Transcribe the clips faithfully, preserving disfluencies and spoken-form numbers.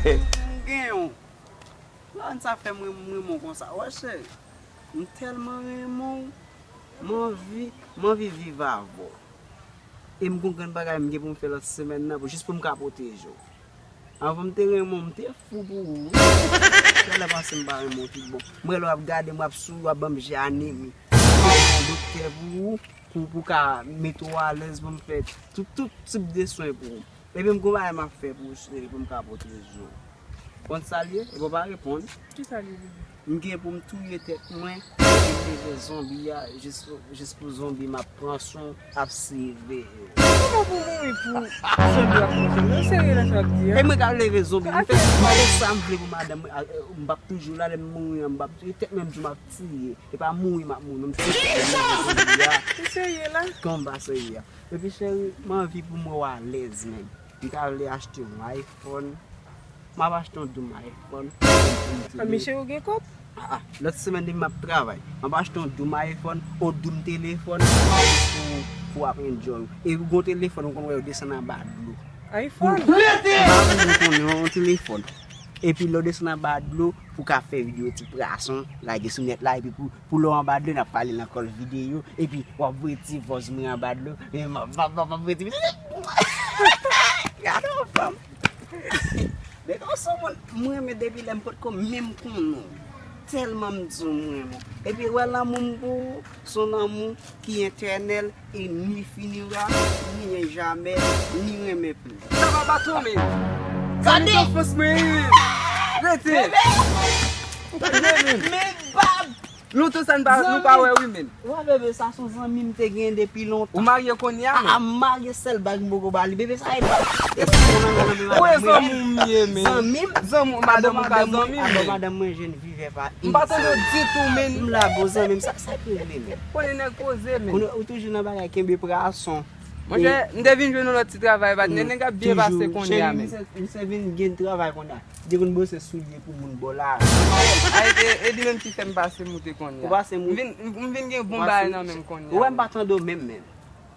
M gen yon. Lòn sa fè mwen, mwen renmen w konsa. Wè cheri, m tèlman renmen w, m anvi, m anvi viv avè w. E m gon grenn bagay m gen pou m fè lòt semèn nan, pou, jis pou m ka pwoteje w. Anvan m te renmen w, m te fou pou ou, wi. Talè panse m pa renmen w tout bon. M wè lè w ap gade m, w ap souri, w ap ban m je anemi. M te renmen w doktè pou ou, pou, pou ka mete w alèz, pou m fè tout, tout tip de swen pou ou. Epi m gon bagay m ap fè pou ou, cheri, pou m ka pwoteje w. Konn sa l ye? Epi w pa reponn. Ki sa l ye, bebe? M gen pou m touye tèt mwen, epi m leve zonbi a, jis, jis pou zonbi m ap pran swen, ap siveye. Kòman pou mouri pou zonbi ap pran swen? Ou serye nan sa w ap di a? E mwen k ap leve zonbi, m fè, m fè sa m vle pou madanm mwen, a, e, m p ap toujou la, lè m mouri an, m p ap touye tèt mwen, m di m ap tiye. E pa mouri m ap mouri, non, m tiye tèt mwen, leve zonbi a. Ou serye la? Kòman m pa serye a? Epi cheri, m anvi pou m wè w alèz, menm. M ta vle achte yon iPhone. M ap achte yon doum iPhone. A, men cheri, ou gen kòb? Ah, ah, lòt semèn depi m ap travay, m ap achte yon doum iPhone, yon doum telefòn pou, pou w ap enjoy. Epi gon telefòn, ou konn wè yo desann anba dlo. iPhone? M pa vle, ou konnen, yon telefòn. Epi lè w desann anba dlo, pou w ka fè videyo ti prason, lage sou nèt la, epi pou, pou lè w anba dlo, n ap pale nan kòl videyo, epi w ap voye ti vòz mwen anba dlo, e m ap, m ap, m ap, m ap voye ti. Gade yon fanm. Nèg, yon sou moun, mwen renmen depi lè m potko menm konnen w. Tèlman m di w m renmen w. Epi wè lanmou m pou ou, se yon lanmou ki etènèl, e ni fini ra, ni en jamè, ni renmen pli. Sa pa baton, men. Gade! Zanmi zanfans mwen ye. Rete. Bebe! Gade, men. Men bab! Lontan sa n pa, nou pa wè, wi, men. Wè, bebe, sa se yon zanmi m te gen depi lontan. Ou marye kounye a, men? A, a, m marye, sèl bag m poko ba li. Bebe, sa e bab. E pou nan nan men madanm mwen. Zanmi m ye, men. Zanmi m? Zanmi, madanm ou ka zanmi m, men. Madanm mwen jèn vivè pa. M pa tande w ditou, men. M la, bon, zanmi m, sa, sa k rele, men? Konnen nèg poze, men. Ou toujou nan bagay kenbe prason. Monchè, m te vin jwenn yon lòt ti travay, patnè, nèg ap byen pase kounye a, men. Misye, misye vin gen travay kounye a. Li te konn bwose soulye pou moun bò la. A, e, e, e li menm ki fè m pase moute kounye a. Ou pase moute. M vin, m, m vin gen bon bagay nan men m kounye a. Ou wè m pa tande w menm, menm.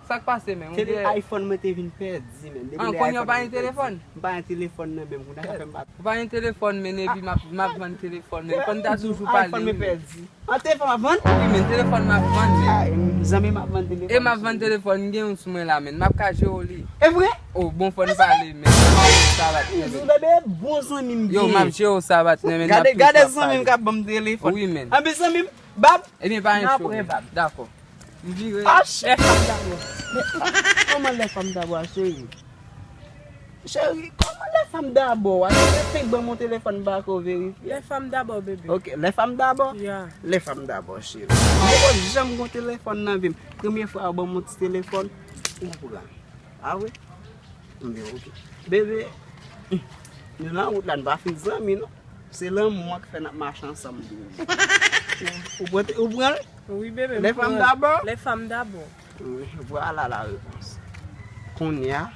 Sa k pase, menm? Se de iPhone mwen te vin pèdi, menm. Depi lè iPhone mwen pèdi. An, kounye a w pa gen telefòn? M pa gen telefòn nan menm, kounye a sa fè m pa. Ou pa gen telefòn, men, epi m ap, m ap vann telefòn, men. Fò n ta toujou pale, wi, men. iPhone mwen pèdi. An, telefòn m ap vann? Wi, men, telefòn m ap vann, men. Ah, zanmi m ap vann telefòn. E m ap vann telefòn, m gen youn sou mwen la, men. M ap ka jere w li. E vre? Oh, bon, fò n pale, men. Sa va, men. Bebe, bon zanmi m gen. Yo, m ap jere w sa, patnè, men. Gade, gade zanmi m k ap ban m telefòn. Wi, men. Anben, zanmi m, bab. Ebyen, pa gen pwoblèm. Dakò. M vire. Ah, cheri. Lè fanm dabò. Men, kòman lè fanm dabò a, cheri? Cheri, kòman lè fanm dabò a? Cheri, fenk ban m yon telefòn m pa ko verifye. Lè fanm dabò, bebe. Ok, lè fanm dabò? Ya. Lè fanm dabò, cheri. M poko janm gon telefòn nan vi m. Premye fwa yo ban m yon ti telefòn, ou pran. Ah wi? M di, ok. Bebe, nou nan wout la, nou pa fin zanmi, non. Se lanmou an k fè n ap mache ansanm toujou. Ou pran, ou pran l? Wi, bebe, m pran. Lè fanm dabò? Lè fanm dabò. Wi, vwala la repons. Kounye a,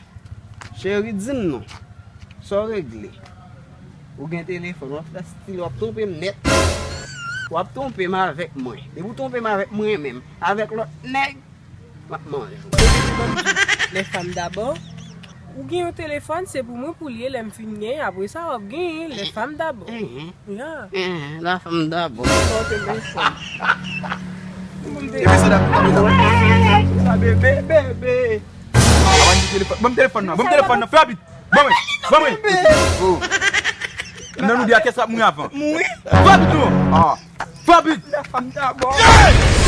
cheri, di m non. Sa w regle? Ou gen telefòn, w ap fè stil, w ap twonpe m nèt. W ap twonpe m avèk mwen. Depi w twonpe m avèk mwen menm, avèk lòt nèg, m ap manje w. Lè fanm dabò. Ou gen yon telefòn, se pou mwen pou l ye, lè m fin genyen, apre sa w ap genyen, lè fanm dabò. Enhen. Ya. Enhen, la fanm dabò. Fò w te telefòn. Pou m te... Bebe, se la, bebe, bebe. Avan di telefòn. Ban m telefòn nan, ban m telefòn nan, fè rapid. Ban mwen, ban mwen. Oh. Nan nou di a kès ap mouri avan. Mouri? Fè rapid non. Ah. Fè rapid. Lè fanm dabò. Yeah!